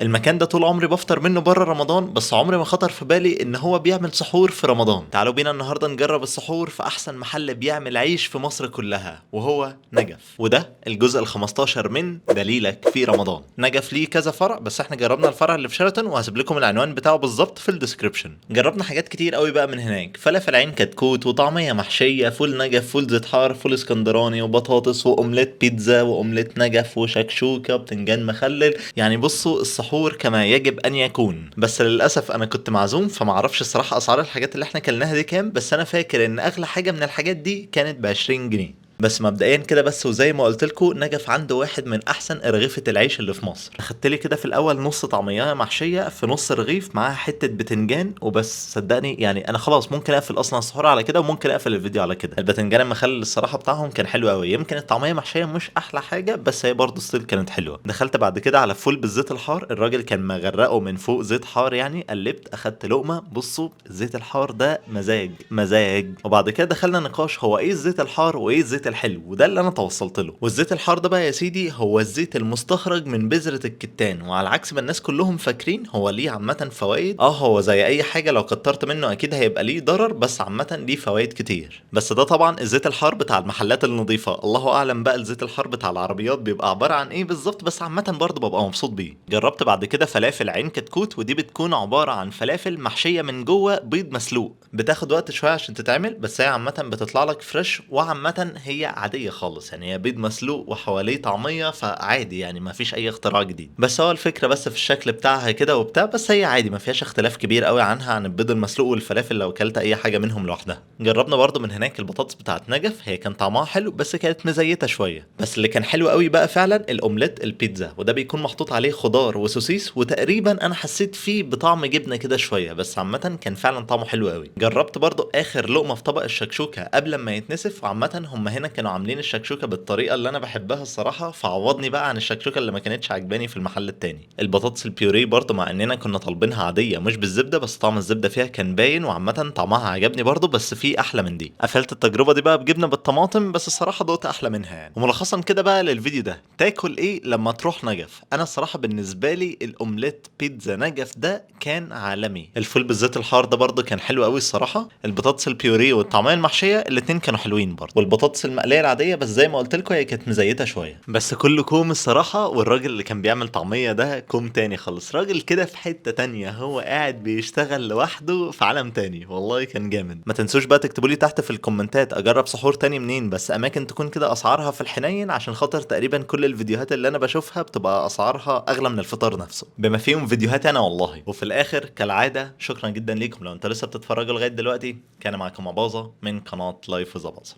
المكان ده طول عمري بفطر منه بره رمضان، بس عمري ما خطر في بالي ان هو بيعمل سحور في رمضان. تعالوا بينا النهارده نجرب السحور في احسن محل بيعمل عيش في مصر كلها، وهو نجف. وده الجزء ال15 من دليلك في رمضان. نجف ليه كذا فرع، بس احنا جربنا الفرع اللي في شيراتون، وهسيب لكم العنوان بتاعه بالظبط في ال description. جربنا حاجات كتير قوي بقى من هناك، فلافل عين كتكوت وطعميه محشيه، فول نجف، فول زيت حار، فول اسكندراني، وبطاطس، واومليت بيتزا، واومليت نجف، وشكشوكه، بتنجان مخلل. يعني بصوا السحور كما يجب ان يكون. بس للاسف انا كنت معزوم فما اعرفش الصراحة اسعار الحاجات اللي احنا كلناها دي كام، بس انا فاكر ان اغلى حاجة من الحاجات دي كانت ب20 جنيه بس. مبدئيا كده بس، وزي ما قلت لكم نجف عنده واحد من احسن ارغفه العيش اللي في مصر. اخدت لي كده في الاول نص طعميه محشيه في نص رغيف معاها حتة بتنجان وبس. صدقني يعني انا خلاص ممكن اقفل اصلا السحور على كده، وممكن اقفل الفيديو على كده. البتنجان المخلل الصراحة بتاعهم كان حلو قوي. يمكن الطعمية محشيه مش احلى حاجة، بس هي برضه still كانت حلوة. دخلت بعد كده على فول بالزيت الحار، الراجل كان مغرقة من فوق زيت حار يعني. قلبت اخدت لقمة، بصوا الزيت الحار ده مزاج مزاج. وبعد كده دخلنا نقاش هو ايه الزيت الحار وايه الزيت الحلو، وده اللي انا توصلت له. والزيت الحار ده بقى يا سيدي هو الزيت المستخرج من بذرة الكتان، وعلى عكس ما الناس كلهم فاكرين هو ليه عامة فوائد. هو زي اي حاجة لو كترت منه اكيد هيبقى ليه ضرر، بس عامة ليه فوائد كتير. بس ده طبعا الزيت الحار بتاع المحلات النظيفة، الله اعلم بقى الزيت الحار بتاع العربيات بيبقى عبارة عن ايه بالظبط، بس عامة برضه ببقى مبسوط بيه. جربت بعد كده فلافل عين كتكوت، ودي بتكون عبارة عن فلافل محشية من جوه بيض مسلوق. بتاخد وقت شوية عشان تتعمل، بس هي عامة بتطلع لك fresh، وعامة هي عادية خالص يعني، هي بيض مسلوق وحواليه طعمية، فعادي يعني ما فيش اي اختراع جديد. بس هو الفكرة بس في الشكل بتاعها كده وبتاع، بس هي عادي ما فيهاش اختلاف كبير قوي عنها عن البيض المسلوق والفلافل لو اكلت اي حاجة منهم لوحدها. جربنا برضو من هناك البطاطس بتاعت نجف، هي كان طعمها حلو بس كانت مزيتة شوية. بس اللي كان حلو قوي بقى فعلا الاومليت البيتزا، وده بيكون محطوط عليه خضار وسوسيس، وتقريبا انا حسيت فيه بطعم جبنة كده شوية، بس عامة كان فعلا طعمه حلو قوي. جربت برضو اخر لقمة في طبق الشكشوكة قبل ما يتنسف، وعامة هم هنا كانوا عاملين الشكشوكة بالطريقة اللي انا بحبها الصراحة، فعوضني بقى عن الشكشوكة اللي ما كانتش عجباني في المحل التاني. البطاطس البيوريه برضو مع اننا كنا طالبينها عادية مش بالزبدة، بس طعم الزبدة فيها كان باين، وعامة طعمها عجبني برضو، بس في احلى من دي. قفلت التجربة دي بقى بجبنة بالطماطم، بس الصراحة دقت احلى منها يعني. وملخصا كده بقى للفيديو ده، تاكل ايه لما تروح نجف؟ انا الصراحة بالنسبة لي الاومليت بيتزا نجف ده كان عالمي. الفول بالزيت الحار ده برضو كان حلو قوي الصراحة. البطاطس البيوريه والطعمية المحشية الاتنين كانوا حلوين برضو، والبطاطس المقلية العادية بس زي ما قلت لكم هي كانت مزيتة شوية. بس كله كوم الصراحة، والراجل اللي كان بيعمل طعمية ده كوم تاني خالص، راجل كده في حتة تانية، هو قاعد بيشتغل لوحده في عالم تاني، والله كان جامد. ما تنسوش بقى تكتبوا لي تحت في الكومنتات اجرب سحور تاني منين، بس اماكن تكون كده اسعارها في الحنين، عشان خاطر تقريبا كل الفيديوهات اللي انا بشوفها بتبقى اسعارها اغلى من الفطار نفسه، بما فيهم فيديوهات انا والله. وفي الاخر كالعادة شكرا جدا ليكم لو انتوا لسه بتتفرجوا لغاية دلوقتي. كان معاكم أباظة من قناة Life with أباظة.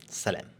سلام.